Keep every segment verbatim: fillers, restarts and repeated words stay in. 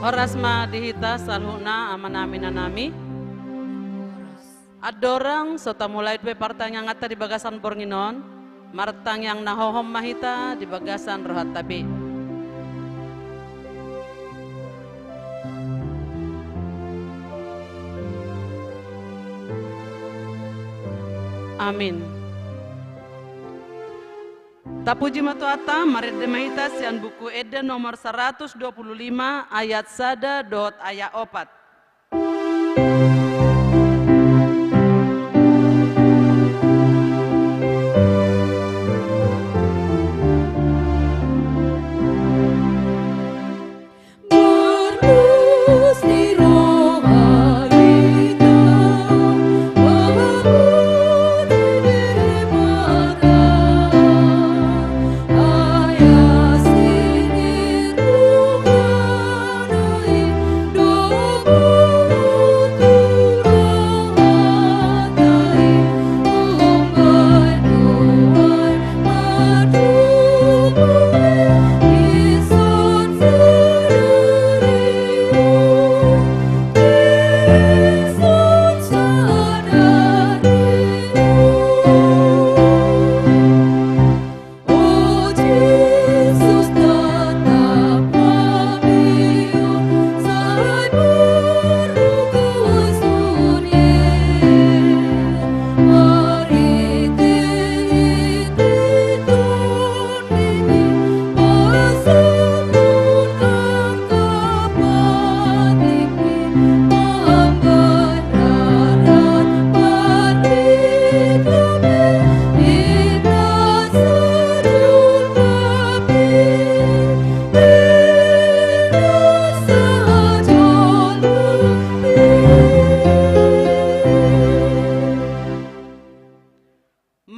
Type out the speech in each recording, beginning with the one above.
Horas ma di hita saluhutna, amanami, inanami. Andorang so tamulai dope partangianganta di bagasan borngin on, martangiang na hohom ma hita di bagasan rohanta be. Amin. Tapuji ma Tuhanta, marende ma hita sian Buku Ende nomor saratus dua pulu lima, ayat sada dohot ayat opat.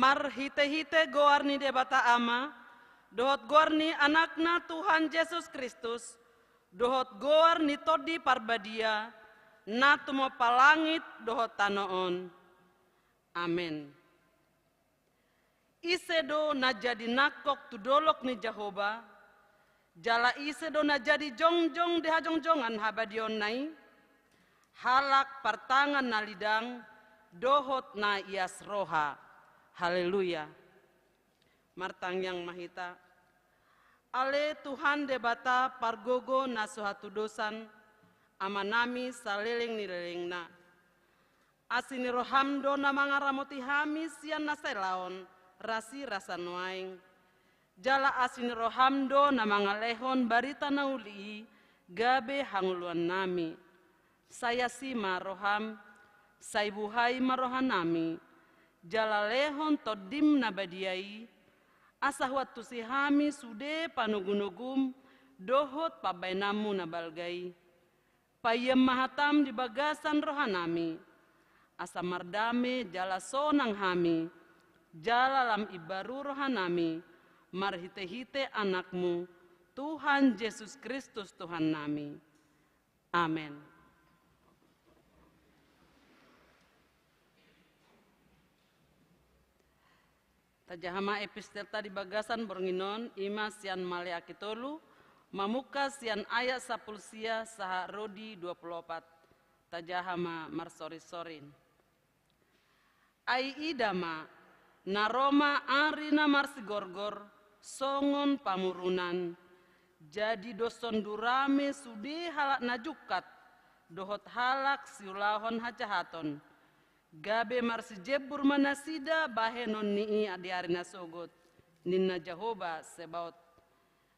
Marhitehite goar ni Debata Ama, dohot goar ni Anakna Tuhan Jesus Kristus, dohot goar ni Tondi Parbadia, na tumompa langit dohot tano on. Amen. Ise do na jadi nangkok tu dolok ni Jahowa, jala ise do na jadi jongjong di hajongjongan habadiaonna i? Halak partangan na lidang dohot na ias roha. Haleluya. Martangiang ma hita. Ale Tuhan Debata pargogo na so hatudosan, Amanami saleleng ni lelengna. Asi ni roham do na mangaramoti hami sian na sai laon rasirasa nuaeng. Jala asi ni roham do na mangalehon barita na uli i gabe hangoluannami. Sai asi ma roham, sai buhai ma rohanami, jala lehon Tondim na badia i, asa huantusi hami sude panogunogum dohot pambahenanmu na balga i. Paian ma hatam di bagasan rohanami, asa mardame jala sonang hami, jala lam imbaru rohanami, marhitehite Anakmu, Tuhan Jesus Kristus Tuhannami. Amen. Tajaha ma epistelta di bagasan borngin on, i ma sian Maleaki tolu, mamungka sian ayat sampulu sia sahat ro di dua pulu opat. Tajaha ma marsorinsorin. Ai ida ma, na ro ma ari na marsigorgor songon pamurunan. Jadi doshon do rame sude halak na jungkat dohot halak siulahon hajahaton. Gabe marsijembur ma nasida bahenon ni i di ari na sogot, ninna Jahowa Sebaot.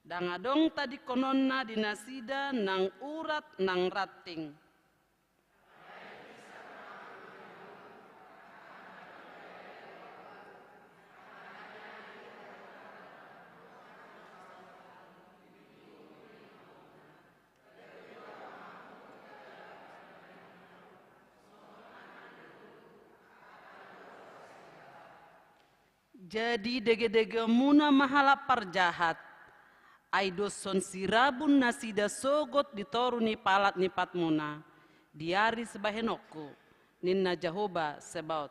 Ndang adong tadingkononna di nasida nang urat nang ranting. Jadi degedegemuna ma halak parjahat, ai doshon sirabun nasida sogot di toru ni palat ni patmuna di ari sibahenonku, ninna Jahowa Sebaot.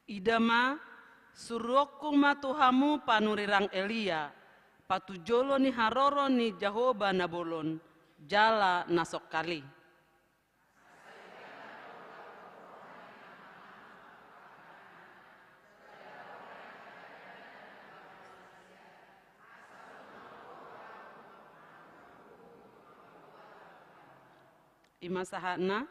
Ida ma, suruonku ma tu hamu panurirang Elia, patujolo ni haroro ni Jahowa na bolon, jala na songkali. I ma sahatna,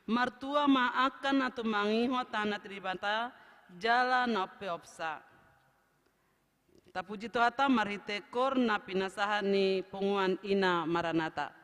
martua ma angka na tumangihon hata ni Debata jala na umpeopsa. Tapuji Tuhanta marhite koor na pinasahat ni punguan ina Maranatha.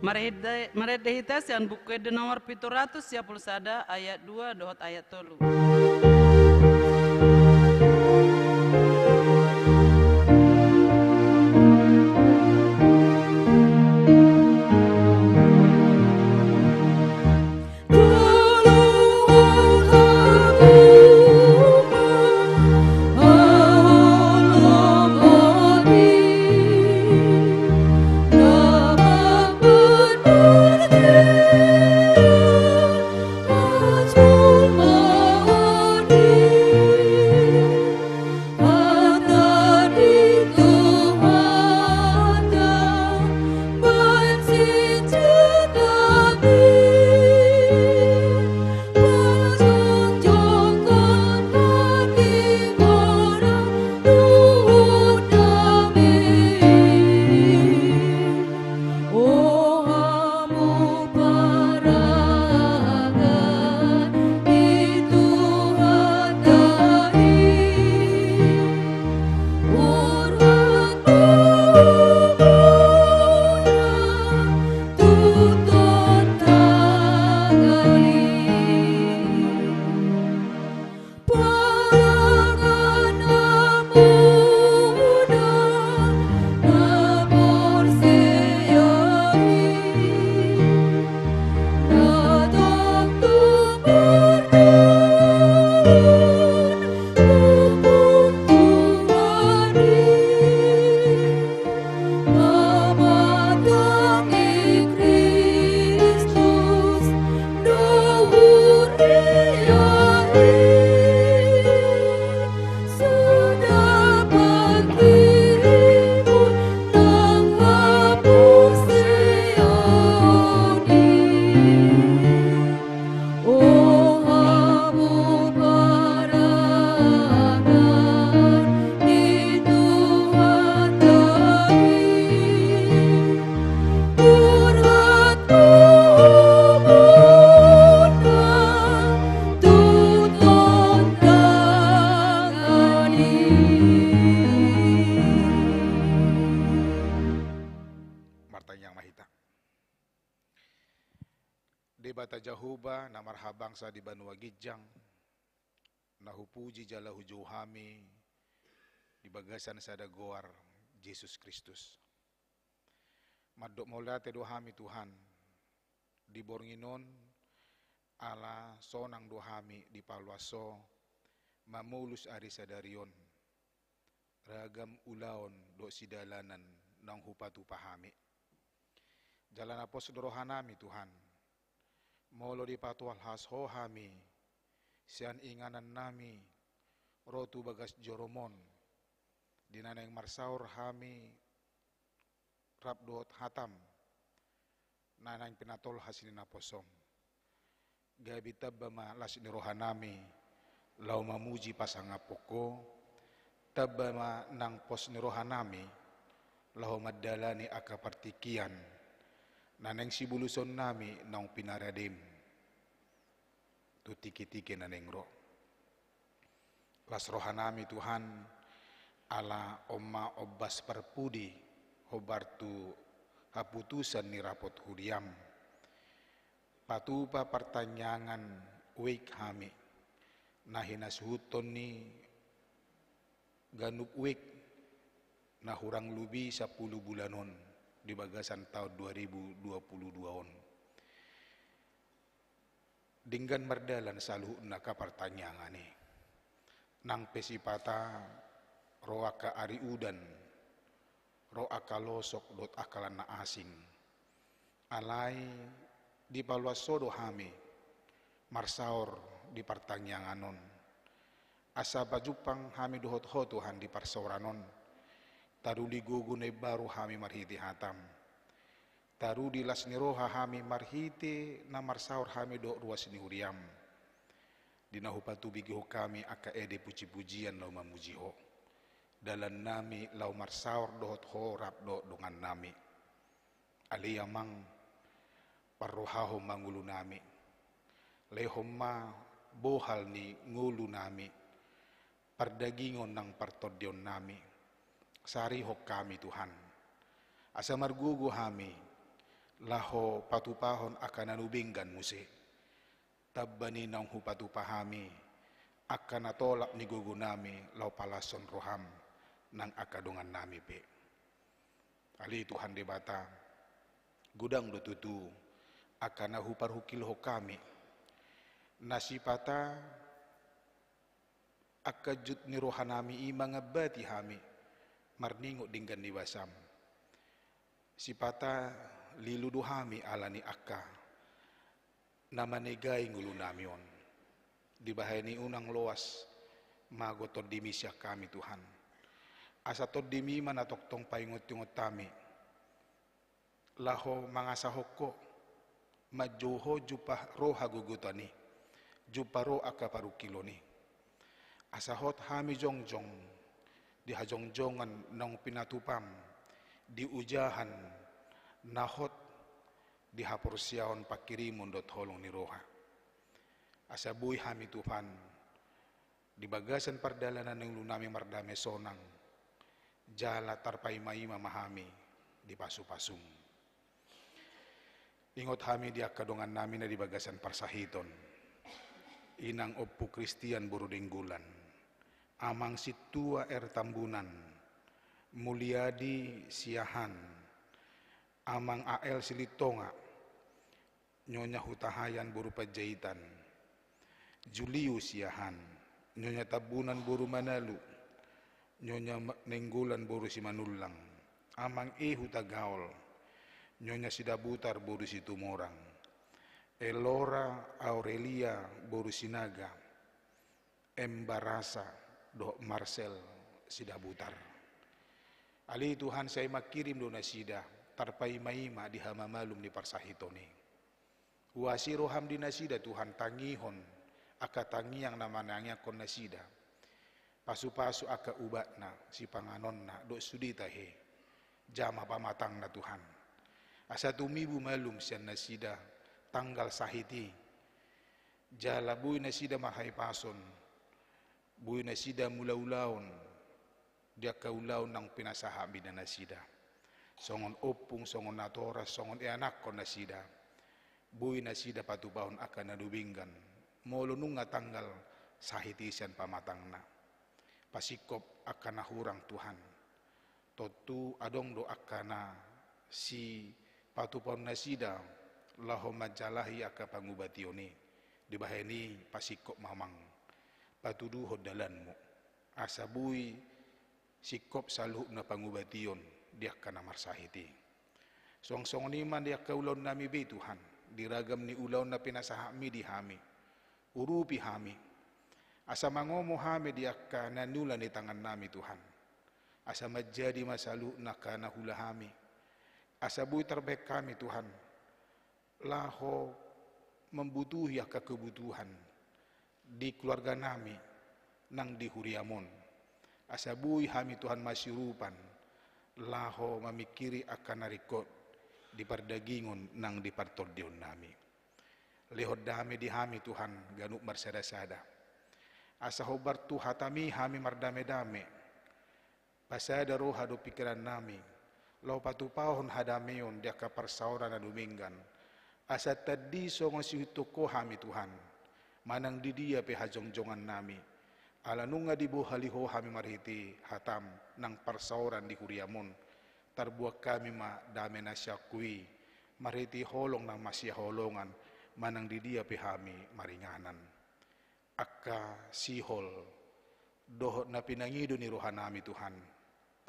Marende, marende hita sian Buku Ende nomor pitu ratus sia pulu sada, ayat dua dohot ayat tolu. Jahowa na marhabangsa di banua ginjang, na hupuji jala hujou hami di bagasan sada goar, Jesus Kristus. Mandok mauliate do hami Tuhan, di borngin on, ala sonang do hami di paluas ho, mamolus ari sadari on, ragam ulaon dohot sidalanan naung hupatupa hami. Jala na pos do rohanami Tuhan, molo dipatolhas ho hami, sian inganannami, ro tu bagas jorom on, di na naeng marsaor hami, rap dohot hatam, na naeng pinatolhas ni naposom. Gabe tamba ma las ni rohanami, laho mamuji pasangaphon ho, tamba ma nang pos ni rohanami, laho mandalani angka partingkian, na naeng sibolusonnami naung pinaradem. Tu tingki-tingki na naeng ro. Las rohanami Tuhan, ala on ma ombas parpudi, hombar tu haputusan ni rapot huriam. Patupa partangiangan wijk hami, na hinasuhuton ni ganup wijk, na hurang lobi sampulu bulan on, di bagasan taon dua ribu dua puluh dua on. Denggan mardalan saluhutna angka partangiangan i. Nang pe sipata ro angka ari udan, ro angka losok dohot angka lan na asing. Alai dipaluas ho do hami marsaor di partangiangan on. Asa pajumpang hami dohot ho Tuhan di parsaoran on. Taruli gogo na imbaru hami marhite hatam. Taruli las ni roha hami marhite na marsaor hami dohot ruas ni huriam. Di na hupatubegehon hami angka ende puji-pujian laho mamuji ho. Dalannami laho marsaor dohot ho rap dohot dongannami. Ale Amang, parrohahon ma ngolunami. Lehon ma bohal ni ngolunami. Pardagingon nang partondionnami. Sarihon hami Tuhan. Asa margogo hami, laho patupahon angka na nubenggan muse. Tamba ni naung hupatupa hami, angka na tolap ni gogonami, laho palashon roham, nang angka dongannami pe. Ale Tuhan Debata, godang do tutu, angka na huparhukilhon hami. Na sipata, angka jut ni rohanami i mangambati hami, marningot denggan ni basam. Sipata lilu do hami ala ni angka na manegai ngolunami on. Dibahen i unang loas mago tondimi sian hami Tuhan. Asa tondimi ma na tongtong paingot-ingot hami. Laho mangasahon ho, manjou ho jumpang ro hagogotan i, jumpang ro angka parungkilon i. Asa hot hami jongjong di hajongjongan naung pinatupam, di ojahan na hot di haporseaon pangkirimon dohot holong ni roha. Asa boi hami Tuhan, di bagasan pardalanan ni ngolunami mardame sonang, jala tarpaima-ima ma hami di pasu-pasum. Ingot hami di angka dongannami na di bagasan parsahiton. Inang Ompu Kristian boru Nainggolan, Amang Sintua R Tambunan, Muliadi Siahaan, Amang A L Silitonga, Nyonya Hutahaean boru Panjaitan, Julius Siahaan, Nyonya Tambunan boru Manalu, Nyonya Ma-, Nainggolan boru Simanullang, Amang E Hutagaol, Nyonya Sidabutar boru Situmorang, Elora Aurelia boru Sinaga, M Barasa dohot Marcel Sidabutar. Ale Tuhan, sai mangkirim do nasida tarpaima-ima di hamamalum ni parsahiton i. Uasi roham di nasida Tuhan, tangihon angka tangiang na manangiangkon nasida. Pasu-pasu angka ubatna, sipanganonna dohot sude tahe, jama pamatangna Tuhan. Asa tumibu malum sian nasida tanggal sahit i. Jala boi nasida marhahipason, boi nasida mangula ulaon di angka ulaon naung pinasahat ni nasida. Songon ompung, songon natoras, songon ianakhon nasida. Boi nasida patupahon angka na dumenggan, molo nunga tanggal sahit i sian pamatangna. Pasingkop angka na hurang Tuhan. Tontu adong do angka na sipatupahon nasida laho manjalahi angka pangubation i. Dibahen i pasingkop ma amang, patuduhon dalanmu, asa boi singkop saluhutna pangubation di angka na marsahit i. Suang songon i ma di angka ulaon nami be Tuhan, di ragam ni ulaon na pinasahatmi di hami. Urupi hami, asa mangomo hami di angka na niula ni tangan nami Tuhan. Asa manjadi ma saluhutna angka na huula hami. Asa boi tarbahen hami Tuhan, laho mambutuhi angka kebutuhan di keluarga nami nang di huriam on. Asa boi hami Tuhan masiurupan, laho mamingkiri angka na ringkot di pardagingon nang di partondion nami. Lehon dame di hami Tuhan ganup marsadasada. Asa hombar tu hatami hami mardamedame. Pasada roha dohot pingkiran nami, laho patupahon hadameon di angka parsaoran na dumenggan. Asa tandi songon sihuthon Ho hami Tuhan, manang di dia pe hajongjongan nami. Ala nunga dibohali Ho hami marhite hatam nang parsaoran di huriam on. Tarbuat hami ma dame na siangkup i, marhite holong na masihaholongan, manang di dia pe hami maringanan. Angka sihol dohot na pinangido ni roha nami Tuhan,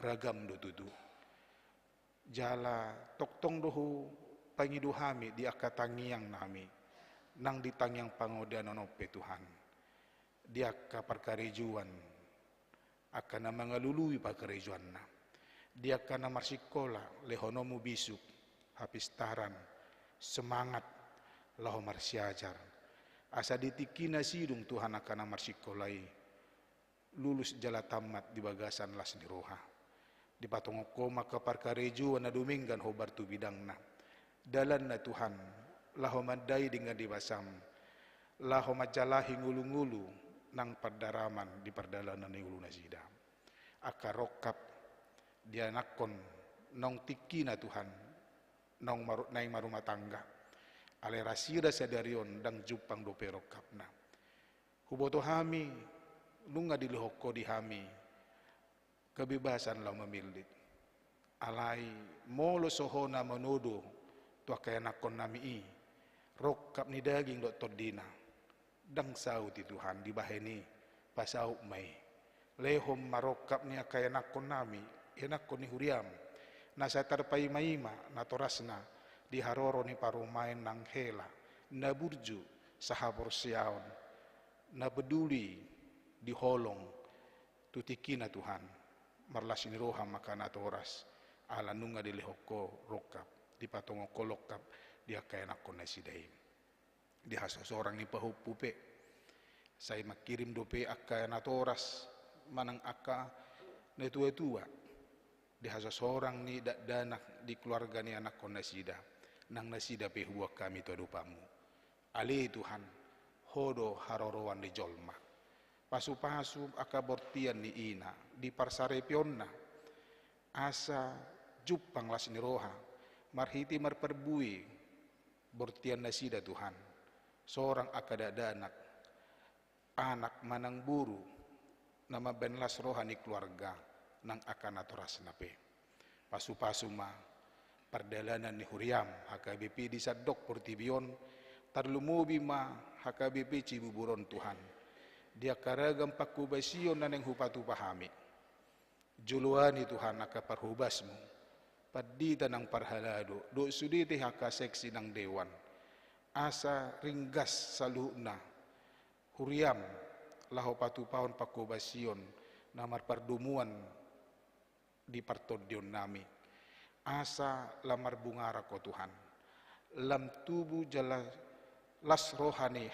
ragam do tutu. Jala tongtong do hupangido hami di angka tangiang nami, nang di tangiang pangandalanon on pe Tuhan, di angka parkarejoan, angka na mangalului parkarejoanna, di angka na marsingkola, lehononmu bisuk, hapistaran, semangat, laho marsiajar. Asa di tingki na sidung Tuhan angka na marsingkola i, lulus jala tammat di bagasan las ni roha. Dipatongon Ho ma angka parkarejoan na dumenggan hombar tu bidangna. Dalanna Tuhan, laho mandai denggan di basam, laho manjalahi ngolungolu nang pardaraman di pardalanan ni ngolu nasida. Angka rongkap dianakhon naung tingkina Tuhan, naung maru-, naeng marumah tangga. Alai rasida sadari on ndang jumpang dope rongkapna. Huboto hami, nunga dilehon Ho di hami kebebasan laho mamillit. Alai molo so Ho na manodo tu angka ianakhon nami i, rongkap ni daging dohot tondina, ndang saut i Tuhan, dibahen i, pasaut ma i. Lehon ma rongkap ni angka ianakhon nami, ianakhon ni huriam, na sai tarpaimaima natorasna di haroro ni parumaen nang hela, na burju sahaporseaon, na peduli di holong, tu tingkina Tuhan, marlas ni roha ma angka natoras, ala nunga dilehon Ho rongkap, dipatongon Ho rongkap di angka ianakhon nasida i. Di hasosorang ni pahompu pe, sai mangkirim dope angka natoras, manang angka natuatua, di hasosorang ni dakdanak di keluarga ni anakhon nasida, nang nasida pe huboan hami tu adopanmu. Ale Tuhan, Ho do haroroan ni jolma. Pasupasu angka bortian ni ina di parsaripeonna, asa jumpang las ni roha, marhite marparbue bortian nasida Tuhan, sorang angka dakdanak, anak manang boru, na mambahen las roha ni keluarga, nang angka natorasna pe. Pasupasu ma pardalanan ni huriam H K B P di sandok portibi on, tarlumobi ma H K B P Cibubur on Tuhan. Di angka ragam panghobasion na naeng hupatupa hami. Joloani Tuhan angka parhobasmu, pandita nang parhalado, dohot sude T H K seksi nang dewan. Asa ringgas saluhutna huriam laho patupahon panghobasion na marpardomuan di partondion nami. Asa lam marbungaran Ho Tuhan. Lam tubu jala las roha ni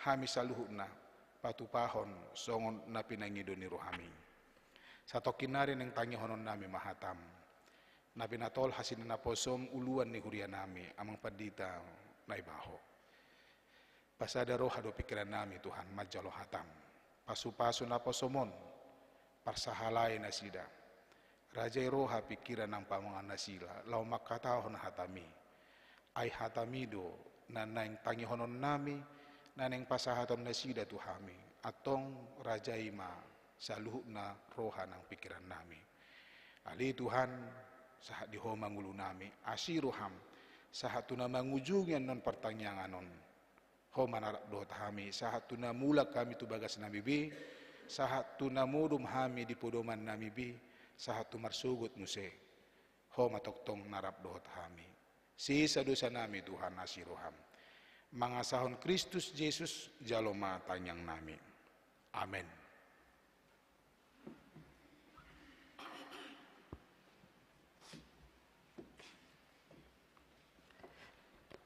hami saluhutna patupahon songon na pinangido ni rohami. Satongkin nari naeng tangihonon nami ma hatam. Na pinatolhas ni naposom uluan ni huria nami, amang pandita Naibaho. Pasada roha dohot pingkiran nami Tuhan, manjalo hatam. Pasupasu naposom on, parsahalai nasida. Rajai roha pingkiran nang pamangan nasida, laho mangkatahon hatami. Ai hatami do na naeng tangihonon nami, na naeng pasahaton nasida tu hami. Antong rajai ma saluhutna roha nang pikiran nami. Ale Tuhan, sahat di Ho ma ngolu nami, asi roham, sahat tu na mangujungi annon partangiangan on. Ho ma na rap dohot hami, sahat tu na mulak hami tu bagas nami be, sahat tu na modom hami di podoman nami be, sahat tu marsogot muse. Ho ma tongtong na rap dohot hami. Sesa dosa nami Tuhan, asi roham. Mangasahon Kristus Jesus jalo ma tangiang nami. Amen.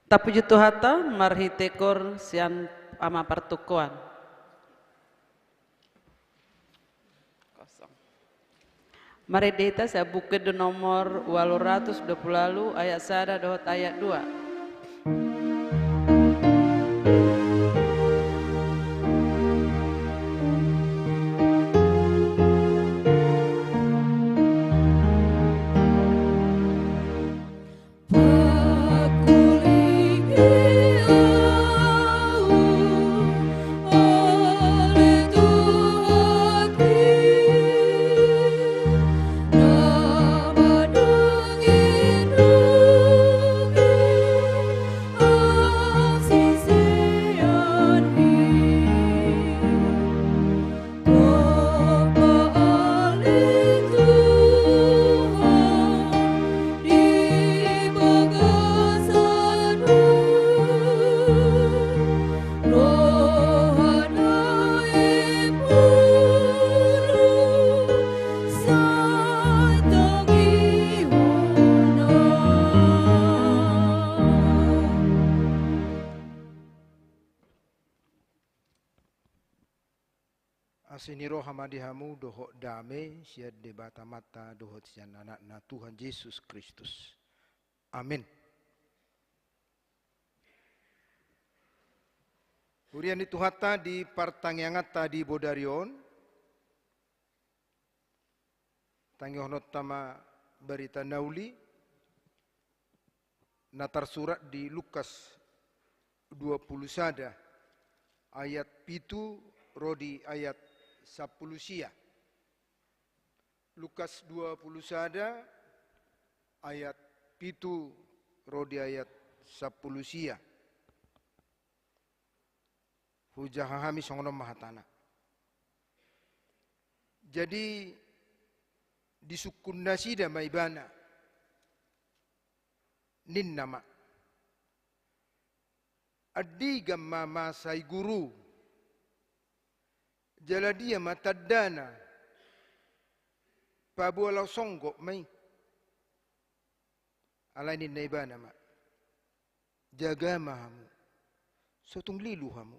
Tapuji Tuhanta marhite koor sian ama partukoan. Kosong. Marende hita sian Buku Ende nomor ualu ratus dua pulu ualu, ayat sada dohot ayat dua. Asi ni roha ma di hamu dohot dame sian Debata Amanta dohot sian Anakna Tuhan Jesus Kristus. Amen. Huria ni Tuhanta, di partangianganta di bodari on, tangihononta ma barita na uli na tarsurat di Lukas dua pulu sada ayat pitu ro di ayat sampulu sia. Lukas dua pulu sada ayat pitu ro di ayat sampulu sia. Hujaha hami, songon on ma hatana. Jadi disungkun nasida ma Ibana, ninna ma: Andigan ma masa i, Guru? Jala dia ma tandana? Paboa laho songgot ma i. Alai ninna Ibana ma: Jaga ma hamu, so tung lilu hamu.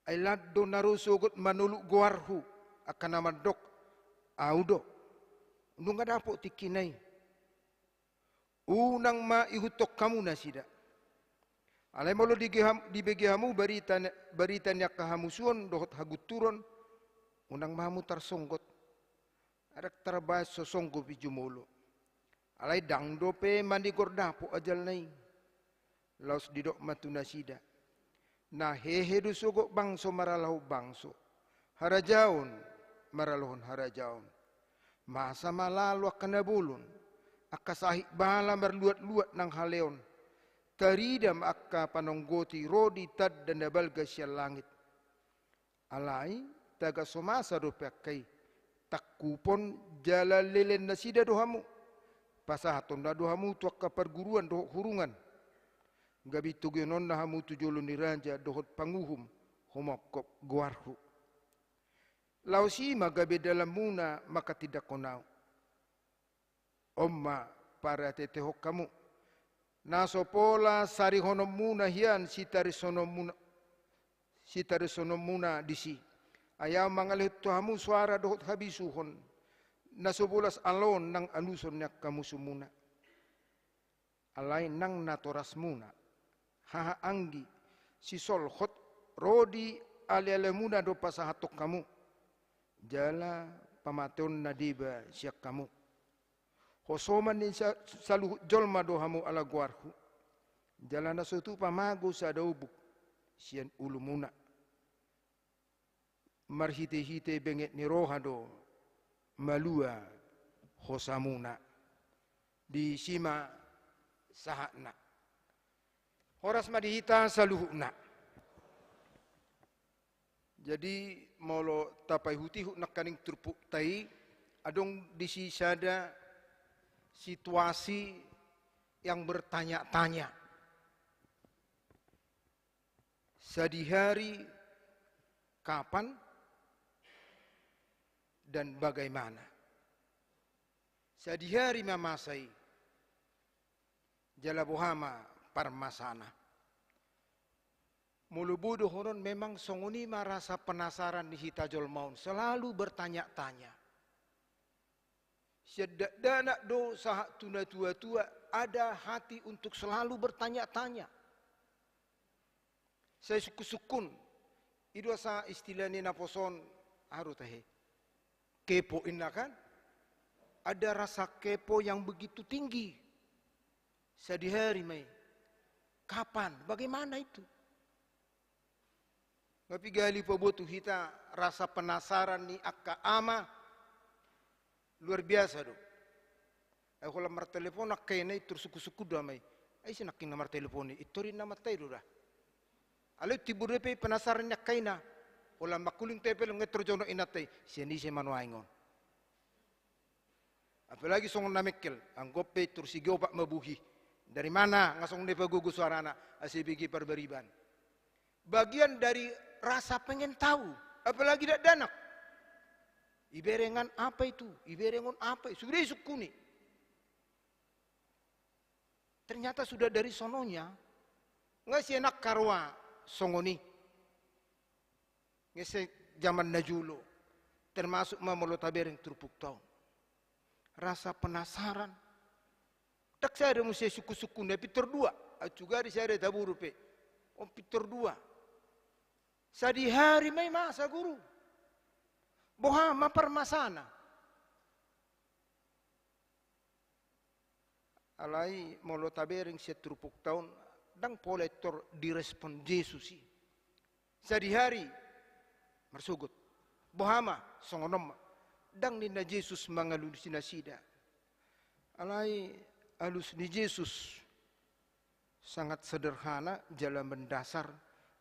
Ai lan do na ro sogot manoluk goarHu angka na mandok: Ahu do. Nunga dapot tingkina i. Unang ma ihuthon hamu nasida. Alai molo dibege ham-, dibege hamu barita, barita ni angka hamusuon dohot hagunturon, unang ma hamu tarsonggot. Ndang tarbahen so songgot i jumolo. Alai ndang dope manigor dapot ajalna i. Laos didok ma tu nasida: Na hehe do sogot bangso maralohon bangso, harajaon maralohon harajaon. Masa ma lalu angka na bolon, angka sahit bala marluat-luat nang haleon. Tarida ma angka panonggoti ro di tanda na balga sian langit. Alai tagan so masa dope angka i, tangkupon jala leleng nasida do hamu, pasahatonna do hamu tu angka parguruan dohot hurungan. Gabe itogihononna hamu tu jolo ni raja dohot panguhum, humongkop goarHu. Laos i ma gabe dalanmuna manghatindanghon Ahu. On ma pareateatehon hamu, na so pola sarihononmuna hian sitarisononmuna, sitarisononmuna disi. Ai Ahu mangalehon tu hamu soara dohot habisuhon, na so bolas alo on nang aluson ni angka musumuna. Alai nang natorasmuna, hahaanggi, sisolhot, ro di alealemuna do pasahathon hamu, jala pamateonna deba sian hamu. Hosoman ni sa-, saluhut jolma do hamu ala goarHu. Jala na so tupa mago sada obuk sian ulumuna. Marhite-hite benget ni roha do malua hosamuna. Disi ma sahatna. Horas ma di hita saluhutna. Jadi, molo tapaihut-ihut nangkaning turpukta i, adong disi sada situasi yang bertanya-tanya. Sadihari kapan dan bagaimana? Sadihari ma masa i, jala boha ma parmasana. Molo boi dohonon, memang songon i ma rasa penasaran ni hita jolma on, selalu bertanya-tanya. Sian dakdanak do sahat tu natua-tua, ada hati untuk selalu bertanya-tanya. Sai sungkun-sungkun. I do asa istilah ni naposo on, aha do tahe, kepo inna kan? Ada rasa kepo yang begitu tinggi. Sadihari ma i. Kapan? Bagaimana itu? Nga piga hali paboa tu hita rasa penasaran ni angka ama. Luar biasa do. Ai holan martelepon angka ina i, tor sungkun-sungkun do ama i. Ai ise nangkin na martelepon i, i tor inna amanta i do da. Alai timbul dope penasaran ni angka ina. Holan mangkuling tepel, nga tor jonok inanta i, sian ise ma nuaeng on. Apalagi songon na mengkel, anggo pe tor sigeopak ma buhi. Dari mana? Nga songon na ipagogo suarana, asa ibege parbariban. Bagian dari rasa pengen tahu, apalagi dakdanak. Iberengan apa itu? Iberengon apa i? Sude isungkuni. Ternyata sudah dari sononya, nga sian angka roa songon i. Nga sian jaman na jolo, termasuk ma molo tabereng turpukta on. Rasa penasaran. Ndang sada muse sungkun-sungkun, na pintor dua. Acuga di sada taboru pe. On pintor dua. Sadihari ma i masa, Guru. Boha ma parmasana? Alai molo tabereng sian turpukta on, ndang pola pintor direspon Jesus i. Sadihari marsogot. Boha ma, songon on ma. Ndang ninna Jesus mangalusi nasida. Alai alus ni Jesus sangat sederhana jala mendasar,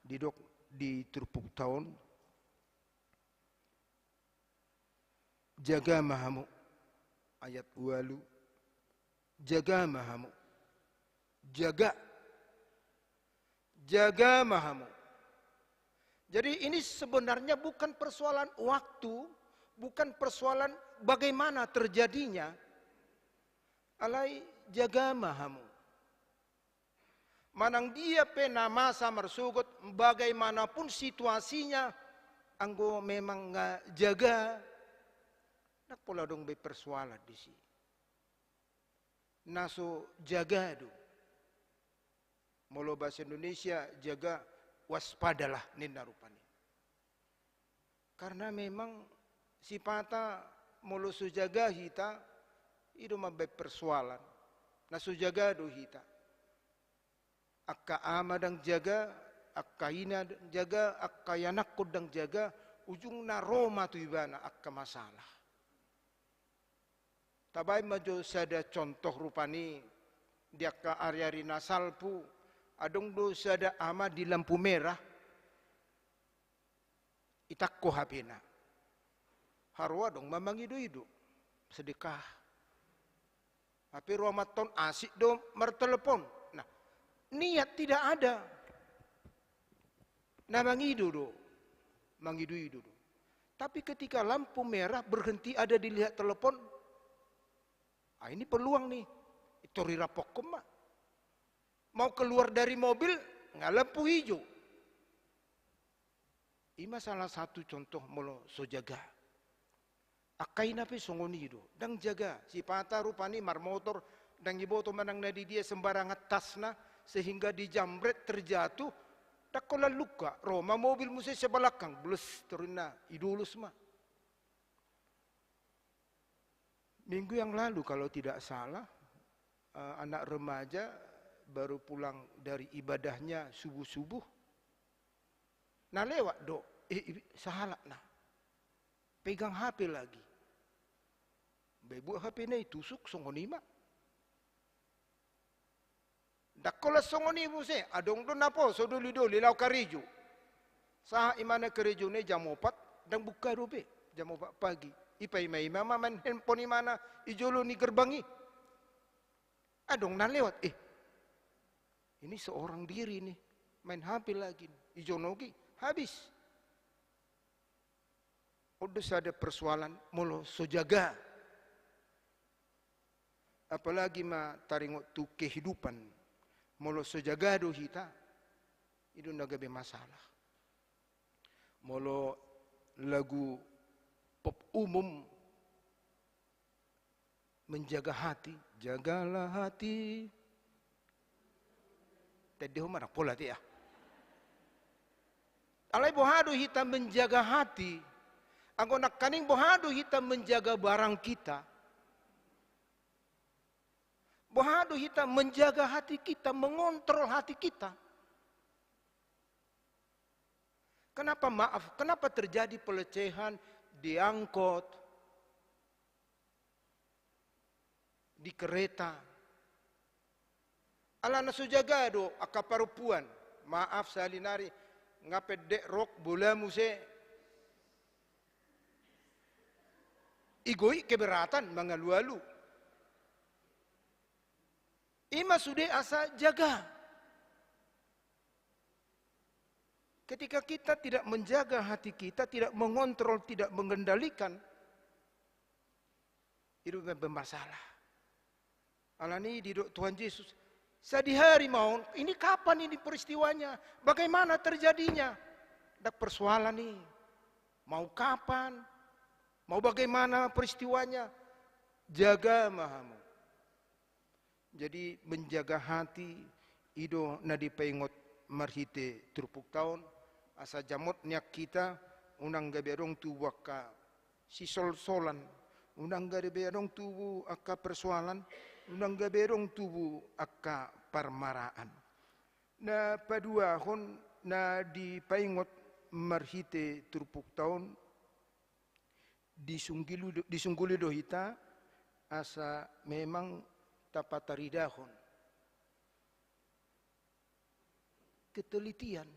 didok di turpukta on. Jaga ma hamu. Ayat ualu. Jaga ma hamu. Jaga. Jaga ma hamu. Jadi, ini sebenarnya bukan persoalan waktu, bukan persoalan bagaimana terjadinya. Alai jaga ma hamu. Manang dia pe na masa marsogot, bagaimanapun situasinya, anggo memang nga jaga, ndang pola adong be persoalan disi. Na so jaga do. Molo bahasa Indonesia, jaga, waspadalah ninna rupani. Karena memang sipata molo so jaga hita, i do mambaen persoalan. Na so jaga do hita. Angka ama ndang jaga, angka ina ndang jaga, angka ianakkon ndang jaga, ujungna ro ma tu ibana angka masalah. Tabaen ma jo sada contoh rupani di angka ari-ari na salpu, adong do sada ama di lampu merah, itangko H P-na. Haroa adong ma mangido-ido, sedekah. Hape ro amanta on asik do martelepon. Nah, niat tidak ada. Na mangido do. Mangido-ido do. Tapi ketika lampu merah berhenti, ada dilihat telepon. Ah, ini peluang nih. Tor irappokkon ma. Mau keluar dari mobil, nga lampu hijau. I ma salah satu contoh molo so jaga. Angka ina pe songon i do, ndang jaga. Sipata rupani marmotor, ndang iboto manang na di dia, sembarangan tasna, sehingga dijambret, terjatuh, ndang holan luka, ro ma mobil muse sian balakang, bles, tor inna, idolos ma. Minggu yang lalu kalau tidak salah, eh, anak remaja baru pulang dari ibadahnya subuh-subuh, na lewat do, eh, i-, sahalakna. Pegang H P lagi. Be buat H P-na i, tusuk, songon i ma. Ndang holan songon i muse, adong do naposo doli-doli laho karejo. Sahat imana karejona i jam opat, ndang buka dope, jam opat pagi. Ipaima-ima ma main handphone imana i jolo ni gerbang i. Adong na lewat, eh, ini seorang diri nih, main H P lagi, ijonogi, habis. On do sada persoalan molo so jaga. Apalagi ma taringot tu kehidupan. Molo so jaga do hita, i do na gabe masalah. Molo lagu pop umum, menjaga hati, jagalah hati. Tadi ho mana pola te ya. Alai boha do hita menjaga hati? Anggo nangkaning boha do hita menjaga barang kita? Boha do hita menjaga hati kita, mengontrol hati kita? Kenapa maaf? Kenapa terjadi pelecehan di angkot, di kereta? Alana so jaga do angka parompuan. Maaf, sahali nari, nga pendek rok, bola muse. Igoi keberatan mangalu-alu. Ima sude asa jaga. Ketika kita tidak menjaga hati kita, tidak mengontrol, tidak mengendalikan, itu bermasalah. Alani didok Tuhan Yesus, sadihari ma on, ini kapan ini peristiwanya? Bagaimana terjadinya? Ndang persoalan i. Mau kapan? Mau bagaimana peristiwanya? Jaga ma hamu. Jadi, menjaga hati, i do na dipaingot marhite turpukta on, asa jamot nian hita, unang gabe adong tubu angka sisolsolan, unang gabe adong tubu angka persoalan, unang gabe adong tubu angka parmaraan. Na paduahon na dipaingot marhite turpukta on, disungguli do, disungguli do hita, asa memang tapataridahon ketelitian.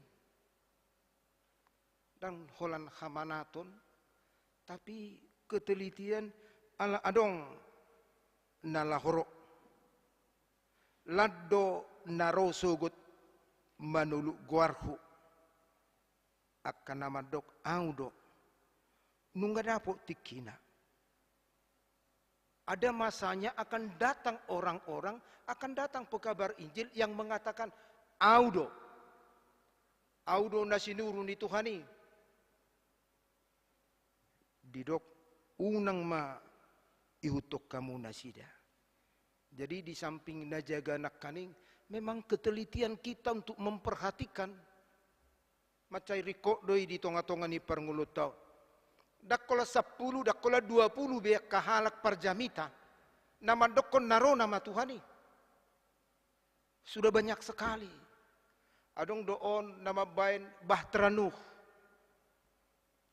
Ndang holan hamanaton, tapi ketelitian ala adong na laho ro. Lan do na ro sogot manoluk goarhu. Angka na mandok, "Au do." Nunga dapot tingkina. Ada masanya akan datang orang-orang, akan datang pekabar Injil yang mengatakan, "Au do. Au do na sinuru ni Tuhan i." Didok, "Unang ma ihuthon hamu nasida." Jadi, di samping na jaga nangkaning, memang ketelitian kita untuk memperhatikan. Mansai ringkot do i di tonga-tonga ni parngoluonta on. Ndang holan sampulu, ndang holan dua pulu be angka halak parjamita na mandokkon na ro nama Tuhan i. Sudah banyak sekali. Adong do on na mambaen Bahtera Nuh.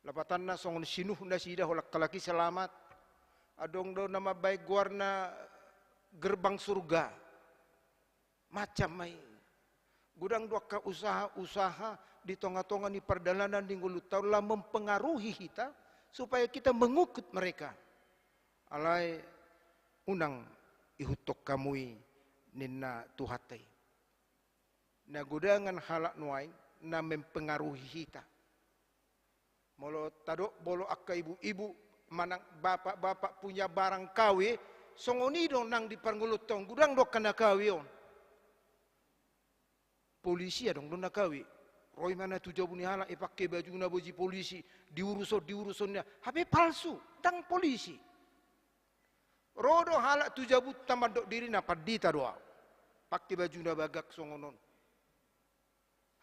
Lapatanna songon si Nuh nasida, holan halak i selamat. Adong do na mambaen goarna gerbang surga. Macam ma i. Godang do angka usaha-usaha di tonga-tonga ni pardalanan ni ngolunta on laho mempengaruhi hita, supaya kita mengikut mereka. Alai unang ihuthon hamu i, ninna Tuhanta i. Na godangan halak nuaeng na mempengaruhi hita. Molo tadok molo angka ibu-ibu manang bapak-bapak punya barang K W, songon i do nang di parngoluonta on, godang do angka na K W on. Polisi adong do na K W. Ro imana tu jabu ni halak, ipangke bajuna boji polisi, diurus on, diurus on, hape palsu, ndang polisi. Ro do halak tu jabunta mandok dirina pandita do au. Pangke bajuna bagak songon on.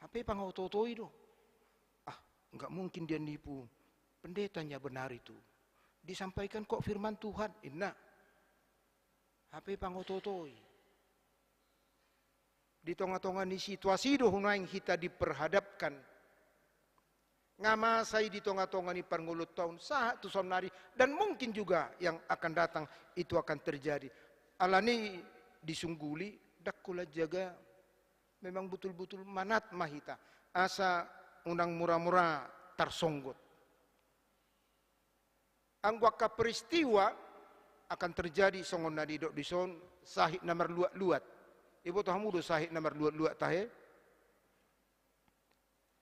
Hape pangoto-otoi do. Ah, nggak mungkin dia nipu. Pendetanya benar itu. Disampaikan kok firman Tuhan, inna. Hape pangoto-otoi. Di tonga-tonga ni situasi do nuaeng hita diperhadapkan. Nga masa i di tonga-tonga ni parngoluonta on, sahat tu saonnari, dan mungkin juga yang akan datang itu akan terjadi. Alani disungguli, ndang holan jaga, memang butul-butul manat ma hita. Asa unang mura-mura tarsonggot. Anggo angka peristiwa akan terjadi songon na nidok dison, sahit na marluat-luat. Iboto hamu do sahit na marluat-luat tahe?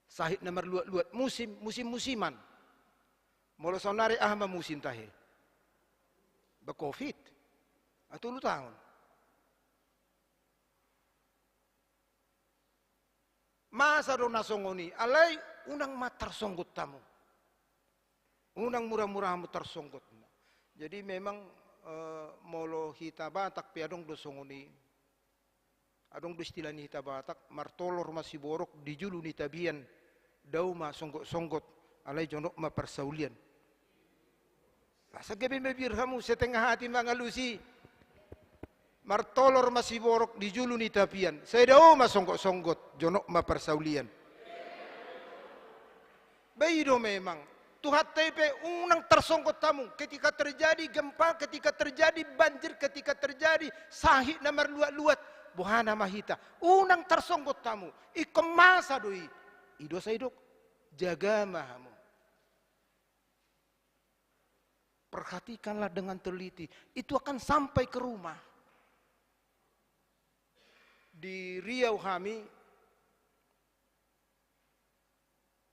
Sahit na marluat-luat, musim, musim-musiman. Molo saonnari aha ma musim tahe? Ba covid. Ah, tolu taon. Masa do na songon i, alai unang ma tarsonggot hamu. Unang mura-mura hamu tarsonggot. Jadi memang, eh, molo hita Batak pe adong do songon i. Adong do istilah ni hita Batak, martolor ma siborok di julu ni tapian, dao ma songgot-songgot, alai jonok ma parsaulian. Asa gabe mabiar hamu, setengah hati mangalusi. Martolor ma siborok di julu ni tapian, sai dao ma songgot-songgot, jonok ma parsaulian. Ba i do memang. Tuhanta i pe unang tarsonggot hamu, ketika terjadi gempa, ketika terjadi banjir, ketika terjadi sahit na marluat-luat, boha na ma hita? Unang tarsonggot hamu. Ingkon masa do i. I do sai dok, jaga ma hamu. Perhatikanlah dengan teliti. Itu akan sampai ke rumah. Di Riau hami,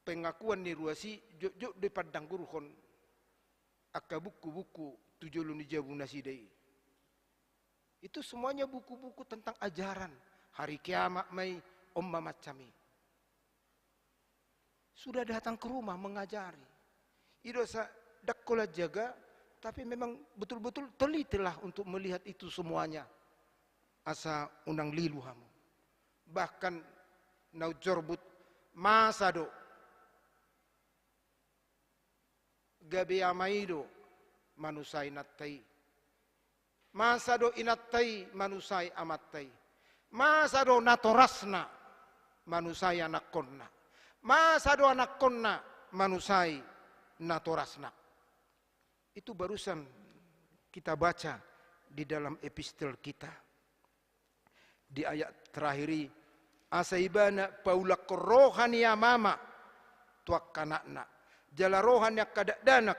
pengakuan ni ruas i, jotjot do i pandanggurhon angka buku-buku tu jolo ni jabu nasida i. Itu semuanya buku-buku tentang ajaran. Hari kiamat ma i, on ma macam i. Sudah datang ke rumah mengajari. I do asa ndang holan jaga, tapi memang betul-betul telitilah untuk melihat itu semuanya. Asa unang lilu hamu. Bahkan na umjorbut, masa do gabe ama i do manusai inanta i. Masa do inanta i manusai amanta i. Masa do natorasna manusai anakkonna. Masa do anakkonna manusai natorasna. Itu barusan kita baca di dalam epistel kita. Di ayat terakhir i, asa ibana paulakkon roha ni amama tu angka anakna, jala roha ni angka dakdanak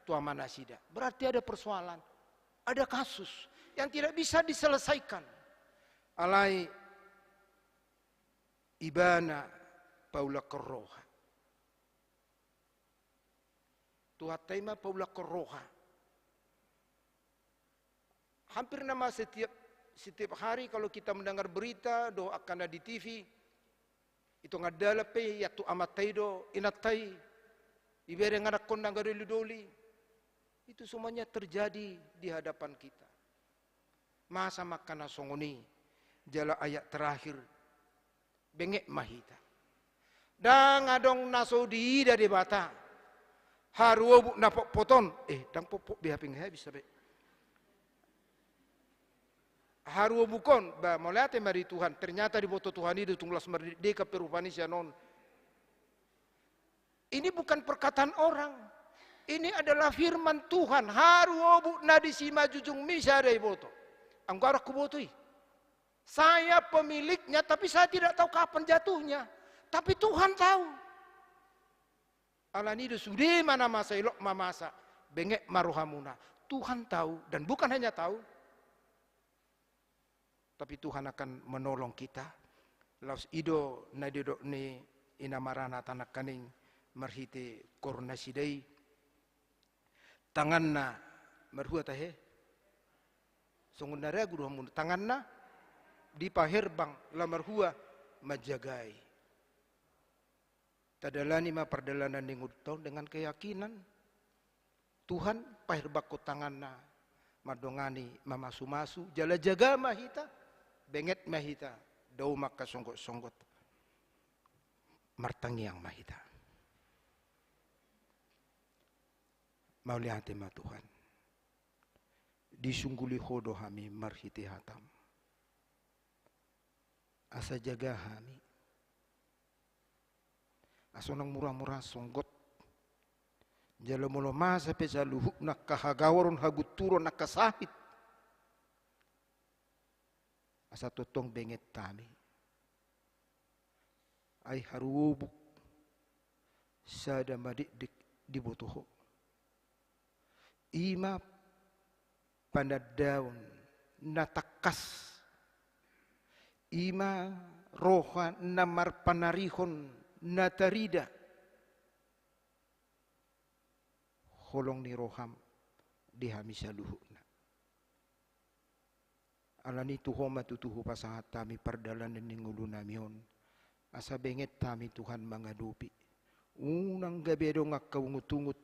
tu amanasida. Berarti ada persoalan, ada kasus yang tidak bisa diselesaikan. Alai ibana paulakkon roha. Tuhanta i ma paulakkon roha. Hampir nama setiap, setiap hari kalau kita mendengar berita, dohot angka na di T V, i tonga dalan pe iantuk amanta i do inanta i, ibereng anakkonna nga doli-doli. Itu semuanya terjadi di hadapan kita. Masa ma angka na songon i, jala ayat terakhir, benget ma hita. Ndang adong na so diida Debata haruobuk na potpot on, eh, ndang potpot be hape, nga bisa be. Haruobuk on, ba, mauliate ma di Tuhan, ternyata diboto Tuhan i do tung las mardekdek pe rupani sian on. Ini bukan perkataan orang. Ini adalah firman Tuhan. Haruobuk na di simanjujungmi sada iboto. Anggo au ndang huboto i. Saya pemiliknya, tapi saya tidak tahu kapan jatuhnya. Tapi Tuhan tahu. Alani do sude ma na masa, elok ma masa. Benget ma rohamuna. Tuhan tahu, dan bukan hanya tahu, tapi Tuhan akan menolong kita. Laos i do na didok ni ina Maranatha nangkaning marhite koor nasida i. Tanganna marhua tahe? Songon na ragu do hamu, tanganna dipaherbang, laho marhua manjagai. Tadalani ma pardalanan ni ngolunta on dengan keyakinan. Tuhan paherbanghon tanganna, mandongani, mamasumasu, jala jaga ma hita, benget ma hita, dao ma angka songgot-songgot. Martangiang ma hita. Mauliate ma Tuhan. Disungguli Ho do hami marhite hataM. Asa jaga hami. Asa unang mura-mura songgot. Jala molo masa pe saluhutna angka hagaoron, hagunturon, angka sahit, asa tongtong benget hami. Ai haruobuk sada madikdik diboto Ho. I ma panandaon na tangkas. I ma roha na marpanarihon na tarida. Holong ni roham di hami saluhutna. Alani i tu Ho ma tutu hupasahat hami pardalanan ni ngolunami on. Asa benget hami Tuhan mangadopi. Unang gabe adong angka ungut-ungut.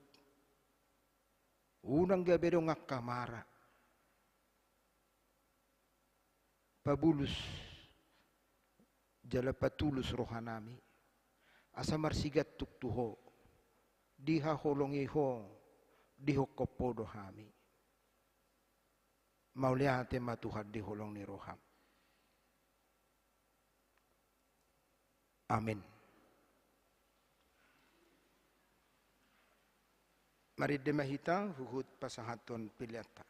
Unang gabe adong angka mara. Pabulus jala patulus rohanami. Asa marsigantung tu Ho. Dihaholongi Ho, dihophop Ho do hami. Mauliate ma Tuhan di holong ni roham. Amen. Marende ma hita huhut pasahathon peleanta.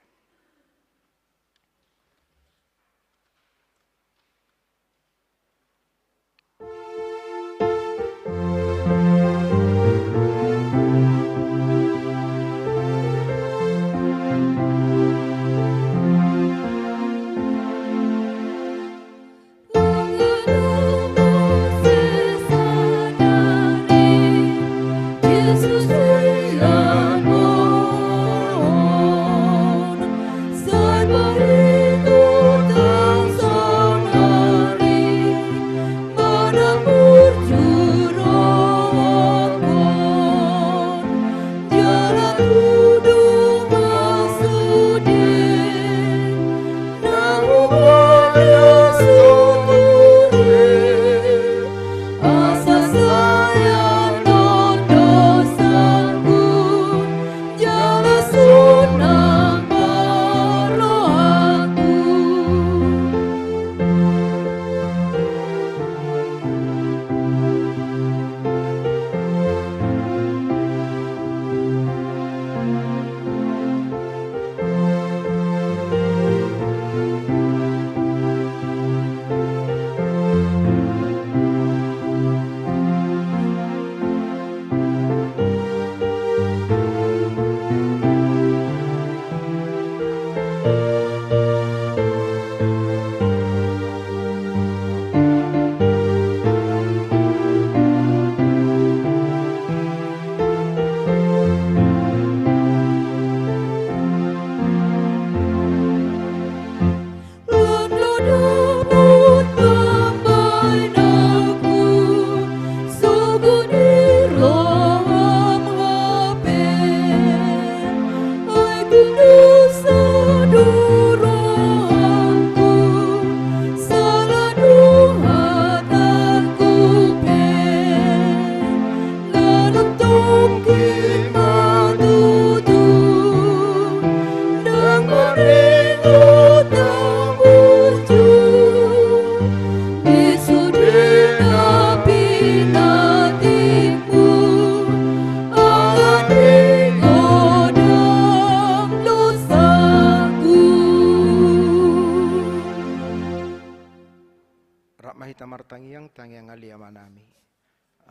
Rap ma hita martangiang, tangiang Ale Amanami.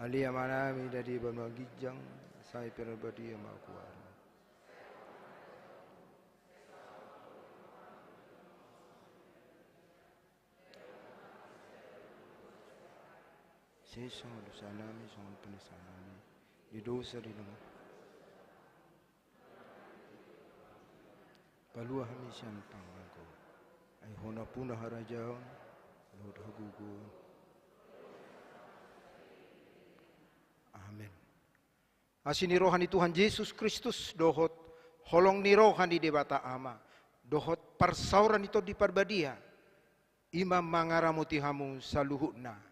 Ale Amanami na di banua ginjang, sai pinarbadia ma goarMu. Sesa ma dosanami songon panesanami di dosa di na Palua hami sian pangago. Ai Ho nampuna harajaon dohot hagogoon. Amen. Asi ni roha ni Tuhan Jesus Kristus dohot holong ni roha ni Debata Ama dohot parsaoran ni Tondi Parbadia i ma mangaramoti hamu saluhutna.